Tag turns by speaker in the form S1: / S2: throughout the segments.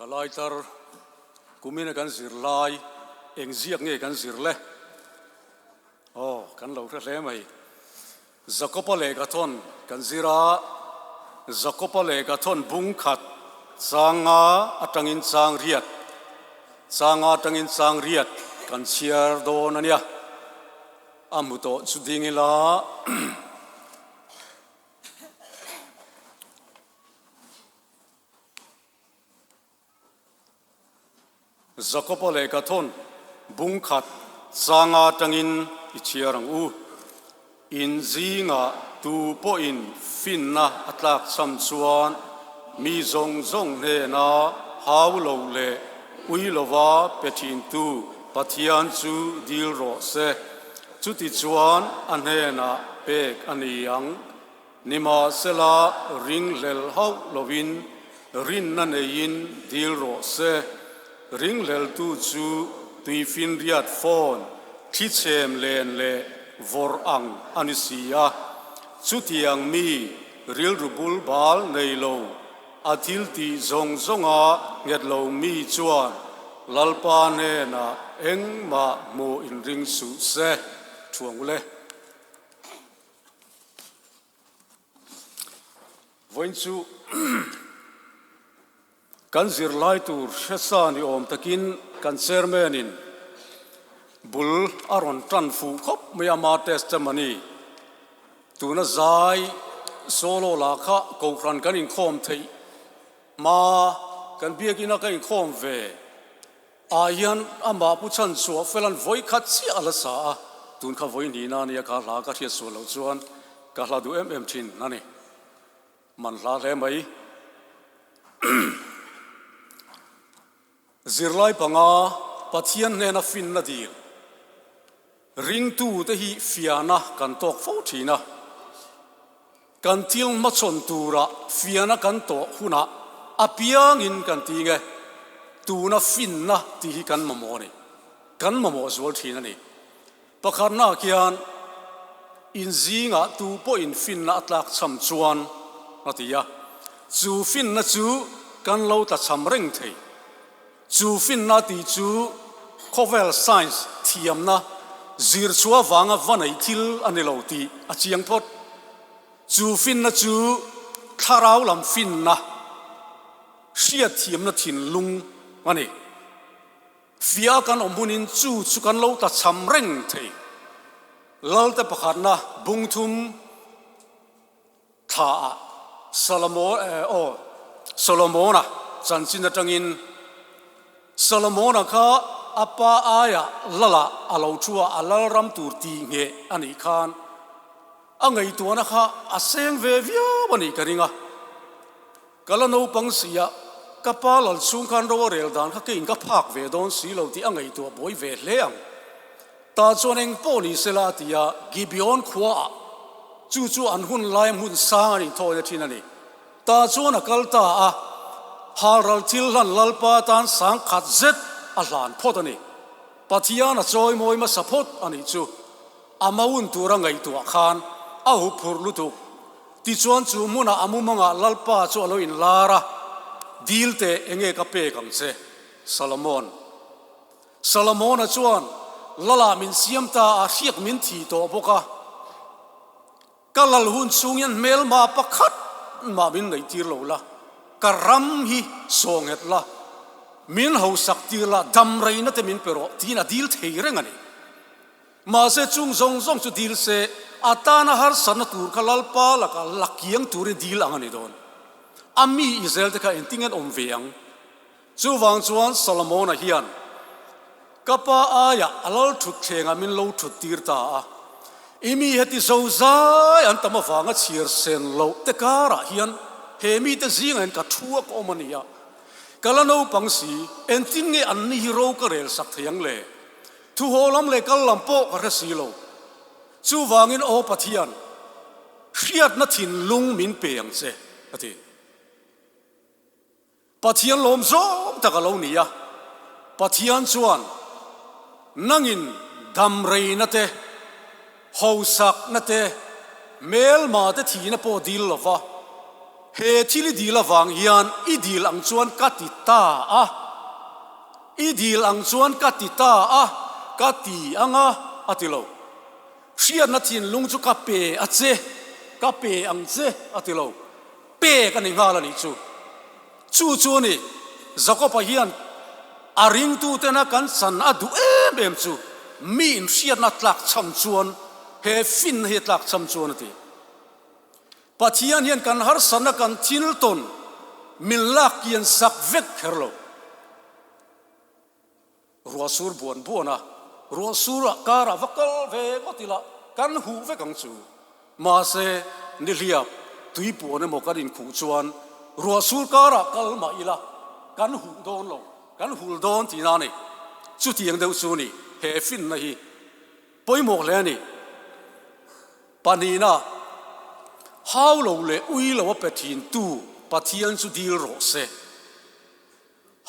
S1: Thalai tar kumina kan zir lai eng ziak nge kan zir le? Aw, kan lo hre hle mai. Jakoba lehkha thawn kan zir a, Jakoba lehkha thawn bung khat changa atangin chang riat, changa atangin chang riat kan chhiar dawn a nia. A hmu tawh chu ding ila. Jakoba lehkha thawn bung khat changa atangin i chhiar ang u. In zingah tu pawhin finna a tlak cham chuan mi zawng zawng hnena hau lo leh ui lova pe thintu Pathian chu dil rawh se. Chutichuan a hnenah pek a ni ang. Nimahsela, ringhlel hauh lovin rinna neiin dil rawh se. Ringhleltu chu tuifinriat fawn, thlichem len leh vawrh ang a ni si a. Chutiang mi rilru bul bal nei lo, a thil tih zawng zawnga nghet lo mi chuan Lalpa hnenah engmah hmuh inring suh se. Thuang ule. Vawiin chu kan zirlai tur hresa ni awm takin kan chairman in bul a rawn tan fuh khawp mai a, ma testimony tuna zai solo lah kha kohhran kan inkhawm theih hma kan biakina ka inkhawm ve. Ah hian amah pu chhan chhuah fel an vawi khat chiah a la sa a, tun kha vawi ni na nia ka hla ka hriat sual loh chuan ka hla duh em em thin a ni. Man hla hle mai. Zirlai panga Pathian hnena finna dil ringtute hi fiahna kan tawk fo thin a. Kan thil hmachhawn tura fiahna kan tawh hunah apiangin kan ti nge, tuna finna tih hi kan mamawh a ni. Kan mamawh zual thin a ni. Pakhatna khian inzingah tu pawhin finna a tlak cham chuan a ti a, chu finna chu kan lo tla cham reng thei. Chu finna tih chu khawvel science thiamna zir chhuah avanga va neih thil a ni lo tih a chiang phawt. Chu finna chu thlarau lam finna, hriatthiamna thinlung a ni. Fiah kan awm hunin chu chu kan lo tlachham reng thei. Lalte pakhatna bungthum. Thla ah Solomon aw Solomona chanchin atangin Solomona kha a pa aia lala a lo thu a, a lal ram tur tih ngheh a nih khan a ngaihtuahna kha a seng ve viau a nih ka ring a. Ka la naupang si a, ka pa lal chhung khan ro a rel dan kha keiin ka phak ve dawn si lo tih a ngaihtuah buai ve hle ang. Tah chuan eng pawh ni sela a ti a, Gibeon khuaah chu chu an hun lai hmun sang an inthawina thin a ni. Tah chuan a kal ta a, halral thil hlan Lalpa tan sang khat zet a hlan phawt a ni. Pathian a chawimawi hmasa phawt a nih chu. A maun tura ngaihtuah khan a huphurh lutuk. Tichuan chu hmunah a mumangah Lalpa chu a lo inlar a, Dil teh enge ka pek ang che, Solomon. Solomona chuan, Lala min siam ta a, hriak min thi tawh bawk a. Ka lal hun chhung hian hmelma pakhat mah min ngaihtir lo la, ka ram hi sawnghet la, min hausak tir la, dam reina te min pe rawh, tiin a dil thei reng a ni. Mahse chung zawng zawng chu dil se, a tana harsatna tur kha Lalpa lakah la kiang turin dil ang a ni dawn. A mi Israel te kha engtin an awm ve ang? Chuvang chuan Solomona hian, Ka pa aiah a lal thutthlengah min lo thut tir ta a, i mi heti zozai an tam avanga chhiar sen loh te karah hian he mite zingah hian ka thu a ka awm a nia. Ka la naupang si, engtin nge anni hi ro ka rel sak thei ang le? Thuhaw lam leh kal lam pawh ka hre si lo. Chuvangin Aw Pathian, hriatna thinlung min pe ang che, a ti. Pathian lawm zawng tak a lo ni a, Pathian chuan nangin damreina te, hausakna te, hmelma te thihna pawh dil lo va. He thil i dil avang hian i dil ang chuan ka ti ta a, i dil ang chuan ka ti ta a, ka ti ang a, a ti lo. Hriatna thinlung chu ka pe a che, ka pe ang che, a ti lo. Pek a ni nghal a nih chu. Chu chu a ni, Jakob-a hian a ringtutena kan chan a duh em em chu mi inhriatna tlakchham chuan he finna hi a tlakchham chuan a ti. Pathian hian kan harsatna kan thil tawn min lak kian sak vek kher lo. Ruah sur buan buan a, ruah sur ah kar ah va kal ve ngawt ila kan huh vek ang chu. Mahse, nihliap tui puan emaw kan inkhuh chuan ruah sur kar ah kal mah ila kan huh dawn lo, kan hul dawn tihna a ni. Chutiang deuh chu ni he finna hi pawimawh hle a ni. Pahnihna, hau lo leh ui lo a pe thintu Pathian chu dil rawh se.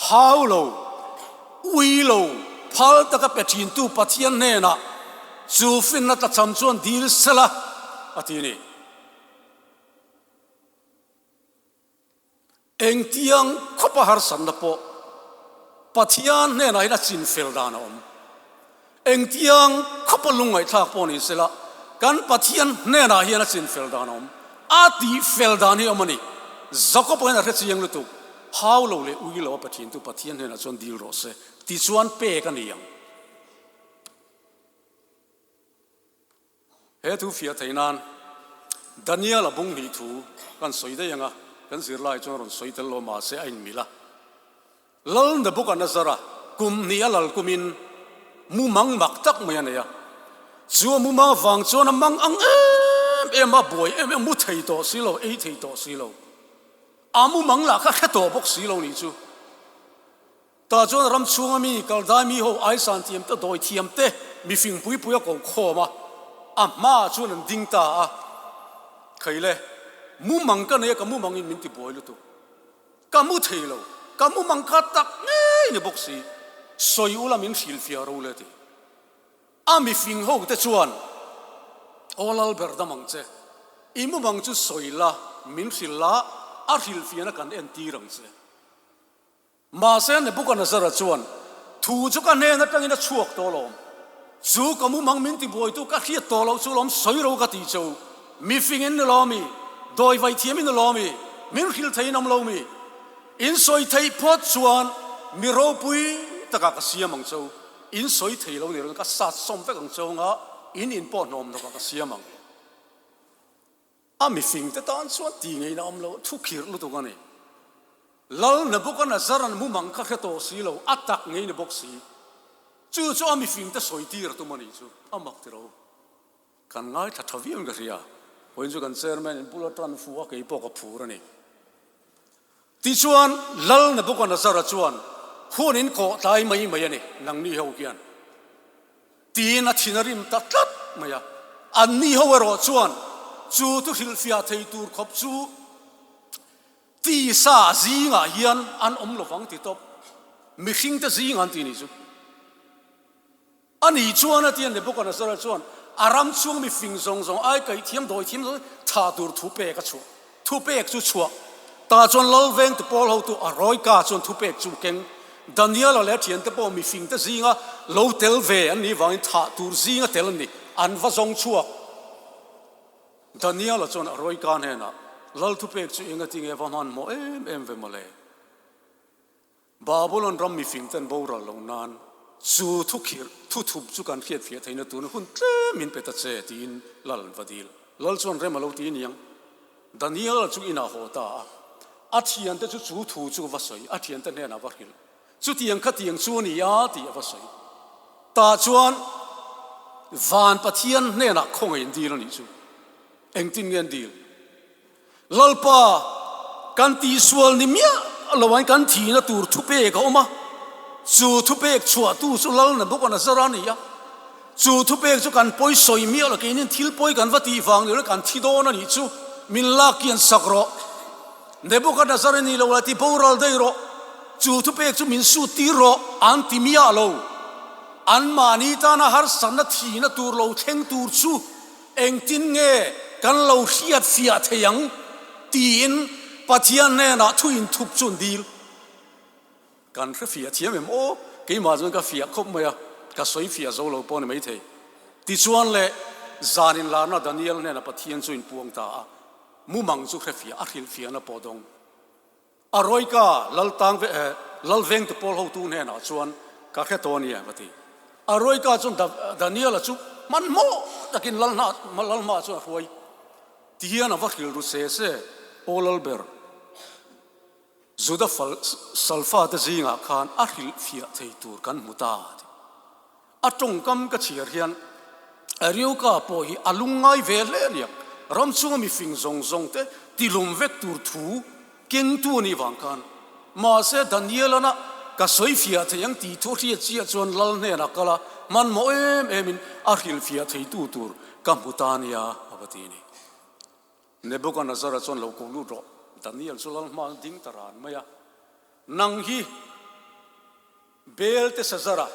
S1: Hau lo, ui lo, phal taka pe thintu Pathian hnenah chu finna tlachham chuan dil sela a ti a ni. Engtiang khawpa harsatna pawh Pathian hnenah hian a chinfel dan a awm. Engtiang khawpa lungngaihthlak pawh ni sela kan Pathian hnenah hian a chinfel dan a awm. A tihfel dan hi a awm a ni. Jakob-a hian a hre chiang lutuk. Hau lo leh ui lo a Pathian chu Pathian hnenah chuan dil rawh se, tichuan pek a ni ang. He thu fiah theih nan Daniel-a bung hnih thu kan sawi daih ang a, kan zirlai chuan rawn sawi tel lo mahse a inmil a. Lal Nebuchadnezzar-a kum hnih a lal kumin mumang mak tak mai a nei a. Chu a mumang avang chuan a mang ang em em a, buai em em, mu thei tawh si lo, ei thei tawh si lo. A mumang lah kha hre tawh bawk si lo nih chu. Tah chuan ram chhunga mi, Kaldai mi ho, aisan thiam te, dawi thiam te, mifing pui pui a ko khawm a, a hmaah chuan an ding ta a. Khaile, mumang ka nei a, ka mumangin min ti buai lutuk. Ka mu thei lo, ka mumang kha tak ngei ni bawk si, sawi ula min hrilhfiah ro le ti. A mifing ho te chuan, Aw Lalber dam ang che, i mumang chu sawi la, min hrilh la, a hrilhfiahna kan entir ang che. Mahse Nebuchadnezzar-a chuan, Thu chu ka hnen atangin a chhuak tawh alawm. Chu ka mumang min tibuaitu ka hriat tawh loh chu lawm sawi ro ka ti cheu. Mifing in ni lo mi? Dawi vai thiam in ni lo mi? Min hrilh thei in awm lo mi? In sawi theih phawt chuan mi ropui takah ka siam ang cheu. In sawi thei lo ni rawh ka sat sawm vek ang cheu anga in in pawh hnawm hnawkah ka siam ang. A mifing te tan chuan ti ngeiin a awm lo, thu khirh lutuk a ni. Lal Nebuchadnezzar-a'n mumang kha hre tawh si lo, a tak ngei ni bawk si. Chu chu a mifing te sawi tir a tum a nih chu, a mak ti ro. Kan ngaithla tha viau in ka hria, vawiin chu kan chairman in bula tan fu a, kei pawh ka phur a ni. Tichuan, Lal Nebuchadnezzar-a chuan hun in kawh tlai mai mai a ni, nangni ho hian. Tiin a thin a rim ta tlat mai a. Anni ho erawh chuan chu thu hrilhfiah thei tur khawp chu tisa zingah hian an awm lo vang ti tawp. Mihringte zingah an ti nih chu. Ani chuan a ti a, Nebuchadnezzar chuan a ram chhung mi fing zawng zawng ai kaih thiam dawi thiam zawng tha tur thu pek a chhuah. Thu pek chu chhuah ta chuan Lalvengtu pawl hotu a Rawika chuan thu pek chu keng Daniela leh a thiante pawh mifingte zinga lo tel ve an nih vangin thah tur zinga tel an ni, an va zawng chhuak. Daniela chuan a Rawika hnenah, Lal thupek chu engati nge va hmanhmawh em em ve mawle? Babulon ram mifingten boral lo nan chu thukhirh thuthup chu kan hriatfiah theihna tuna hun tlem min pe ta che tiin Lal an va dil. Lal chuan rem a lo ti aniang. Daniel chu inah haw ta a, a thiante chu chu thu chu va sawi, a thiante hnenah va hrilh. Chutiang khatiang chu a ni a tih a va sawi. Tah chuan van Pathian hnenah khawngaih an dil a nih chu. Engtin nge an dil? Lalpa, kan tihsual ni miah loin kan thihna tur thupek a awm a, chu thupek chhuahtu chu Lal Nebuchadnezzar a ni a. Chu thupek chu kan pawi sawi miah lo, keinin thil pawi kan va tih vang ni lo kan thi dawn a nih chu, min lak kian sak rawh. Nebuchadnezzar i ni lo la ti boral daih rawh, chu thupek chu min sut tir rawh an ti miah lo. Anmahni tana harsatna thihna tur lo thleng tur chu Engtin nge kan lo hriat fiah thei ang? tiin Pathian hnenah thu inthup chu an dil. Kan hre fiah thiam em aw? Keimah chuan ka fiah khawp mai a, ka sawi fiah zo lo pawh a ni maithei. Tichuan le, zan inlarna Daniel hnenah Pathian chu inpuang ta a, mumang chu hre fiah a hrilhfiahna pawh dawng. A rawika lal tang ve eh lal vengtu pawl hotu hnenah chuan ka hre tawh a ni em a ti. A rawika chuan Daniel-a chu hmanhmawh takin lal hna lal hmaah chuan a hruai. Tihian a va hrilh ru se se, Aw Lalber, Juda fal salfate zingah khan a hrilhfiah thei tur kan hmu ta a ti. A tawngkam ka chhiar hian Arioka pawh hi a lungngai ve hle a niang. Ram chunga mifing zawng zawng te tilum vek tur thu kengtu a nih vang khan. Mahse Danielana ka sawifiah thei ang tih thu hriat chiah chuan lal hnenah kal a, hmanhmawh em emin a hrilhfiah theitu tur ka hmu ta nia a va ti a ni. Nebuchadnezzar-a chuan lo ko lut rawh, Daniel chu lal hma ding ta ran mai a, Nang hi Belteshazzar-a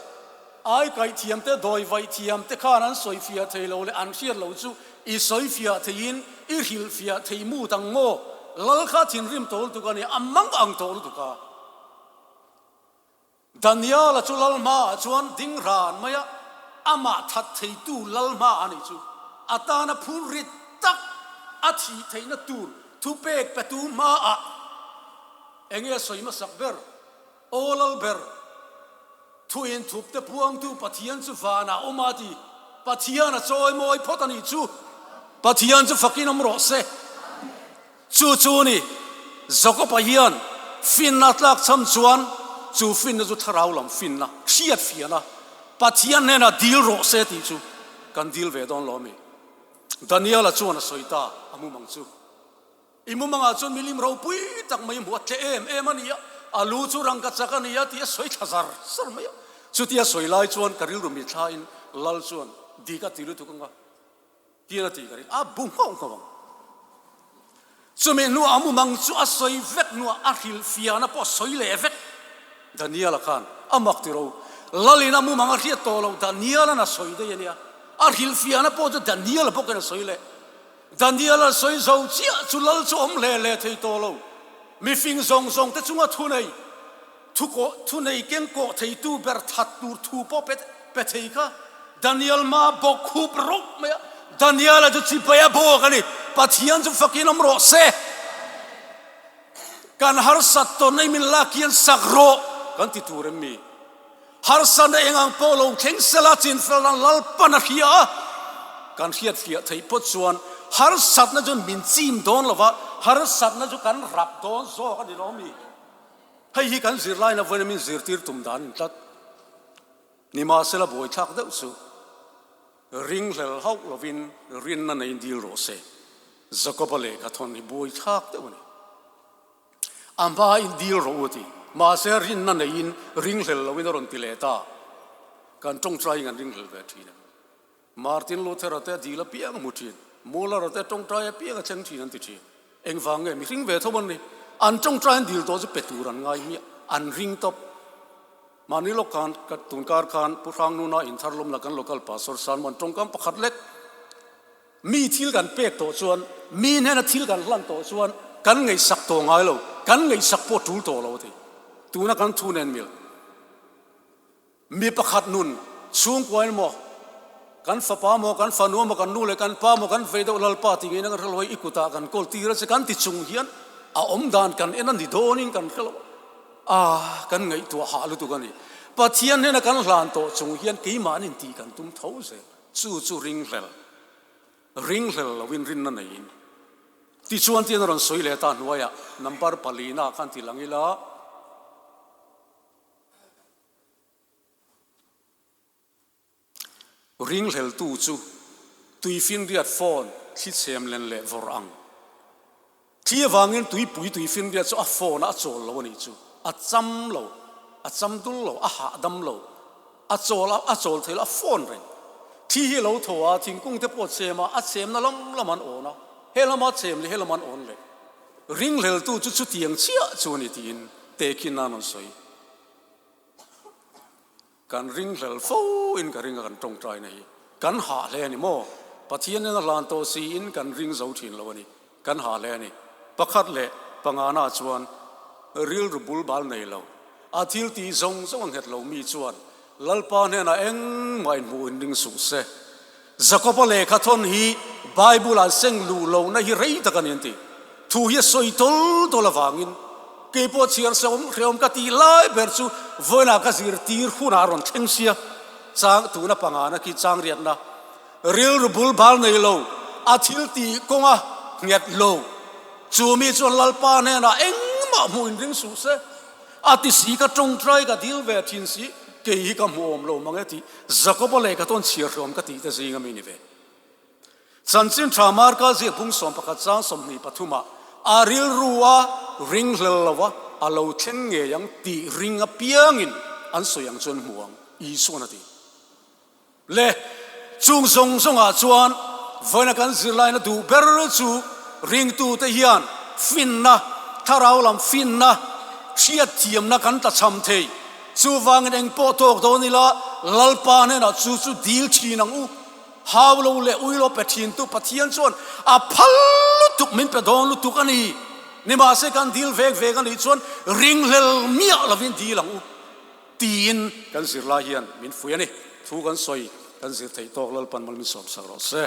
S1: ai kaih thiam te, dawi vaih thiam te khan an sawifiah thei lo leh an hriat lo chu i sawifiah theiin i hrilhfiah thei mut ang maw? Lal kha thinrim tawh lutuk a ni, a mang ang tawh lutuk a. Daniel-a chu lal hmaah chuan ding ran mai a, amah that theitu lal hma a nih chu a tana phur rit tak a thih theihna tur thupek petu hmaah enge a sawi hmasak ber? Aw lal ber, thu inthup te puangtu Pathian chu vanah awm a ti. Pathian a chawimawi phawt a nih chu. Pathian chu fakin awm rawh se. Chu chu ni, Jakob-a hian finna tlak cham chuan chu finna chu thlarau lam finna, hriat fiahna, Pathian hnenah dil rawh se tih chu kan dil ve dawn lo a mi? Daniel-a chuan a sawi ta, a mumang chu. I mumangah chuan milim ropui tak mai hmuh a tle em em a ni a, a lu chu rangka chak a ni a tih a sawi thla zar zar mai a. Chutia sawi lai chuan ka rilru mithlain Lal chuan dik a ti lutuk ang a. Tiang a tih ka ring a bu nghauh nghauh ang. Chumi hnuah a mumang chu a sawi vek hnuah a hrilh fiahna pawh a sawi leh vek. Daniel-a khan a mak ti ro. Lalin a mumang a hriat tawh lo Daniel-a'n a sawi daih a nia. A hrilh fiahna pawh chu Daniel-a bawkin a sawi leh. Daniel-a sawi zo chiah chu lal chu awm hle hle thei tawh lo. Mifing zawng zawng te chunga thunei, Thu kawh, thu nei keng kawh theitu ber that tur thu pawh pe pe thei kha Daniel ma bawk khup rawp mai a, Daniel-a chu chipai a bawk a ni, Pathian chu fakin awm rawh se, kan harsat tawn nei min lak hian sak rawh kan ti tur em mi? Harsatna eng ang pawh lo thleng sela chinfel nan Lalpan a hria a, kan hriatfiah theih phawt chuan harsatna chuan min chim dawn lo va, harsatna chu kan rap dawn zawk a ni lo mi? Hei hi kan zirlaina vawiin min zirtir tum dan in tlat. Nimahsela buaithlak deuh chu ringhlel hauh lovin rinna neiin dil rawh se. Jakoba lehkha thawn hi buaithlak deuh a ni. A hmain dil rawh u a ti. Mahse rinna neiin ringhlel loin a rawn ti leh ta. Kan tawngtaiin kan ringhlel ve thin em? Martin Luther-a te a dil apiang a hmu thin, Muller-a te tawngtai apiang a thleng thin an ti thin. Engvang nge mihring ve tho an ni? An tawngtai an dil tawh chu pe tur an ngai hmiah, an ring tawp. Mahni lawk khan, tunkar khan Pu Hrangnuna inthar lawmna kan local pastor Sanmuan tawngkam pakhat lek, Mi thil kan pek tawh chuan, mi hnena thil kan hlan tawh chuan kan ngaihsak tawh ngai lo, kan ngaihsak pawh tul tawh lo a ti. Tuna kan thu nen mil. Mi pakhat nun chhungkuain maw, kan fapa maw, kan fanu maw, kan nu leh kan pa maw, kan vei deuh Lalpa tih ngeiin kan hrelo a, i kutah kan kawl tir a che kan ti chung hian a awm dan kan en a ni dawnin kan hrelo a, kan ngaihtuah hah lutuk a ni. Pathian hnena kan hlan tawh chung hian keimahnin tih kan tum tho zel, chu chu ringhlel, ringhlel loin rinna neiin. Tichuan tian a rawn sawi leh ta hnuaiah number palina khan ti lang ila. Ringhleltu chu tuifinriat phone thli chhem len leh vawrh ang. Thli avangin tuipui tuifinriat chu a phone a chawl lo a nih chu. A cham lo, a cham dul lo, a hahdam lo, a chawl a, a chawl thei lo, a phone reng. Thli hi a lo thaw a, thingkung te pawh a chhem a, a chhemna lam lam an awn a, he lama chhem leh he lam an awn leh. Ringhleltu chu chutiang chiah chu a ni tiin tehkhin nan an sawi. Kan ringhlel fo in ka ring a kan tawngtaina hi kan hah hle a ni maw? Pathian in a hlan tawh siin kan ring zo thin lo a ni, kan hah hle a ni. Pakhat leh. Pangana chuan rilru bul bal nei lo, a thil tih zawng zawng a nghet lo mi chuan Lalpa hnenah engmah inhmuh inring suh se. Jakoba lehkha thawn hi Bible ah seng luh lohna hi rei tak a ni an ti. Thu hi a sawi tawl tawl avangin kei pawh chhiar sawm hrehawm ka tih lai ber chu vawiinah ka zirtir hunah a rawn thleng sia. Chang tuna pangana khi chang riatna rilru bul bal nei lo, a thil tih kawnga nghet lo. Chu mi chuan Lalpa hnenah engmah hmuh inring suh se. A ti si ka tawngtai ka dil ve thin si, kei hi ka hmuhawm lo mang e tih Jakoba leh ka tawn chhiar hlawm ka tih te zing a mi ni ve. Chanchin tha Marka ziak bung 11 chang 23 ah a rilru a ringhlel lo a, a lo thleng ngei ang tih ring apiangin an sawi ang chuan hmu ang, Isuan a ti. Le, chung zawng zawngah chuan vawiina kan zirlaina duh ber chu ringtute hian finna, thlarau lam finna, hriatthiamna kan tlachham thei. Chuvangin eng pawh tawk dawn ila Lalpa hnenah chu chu dil thin ang u. Hau lo leh ui lo pe thintu Pathian chuan a phal lutuk min pe dawn lutuk a ni. Nimahse kan dil vek vek a nih chuan ringhlel miah lovin dil ang u. Tiin kan zirlai hian min fuih a ni. Thu kan sawi kan zir theih tawk Lalpan mal min sawmsak rawh se.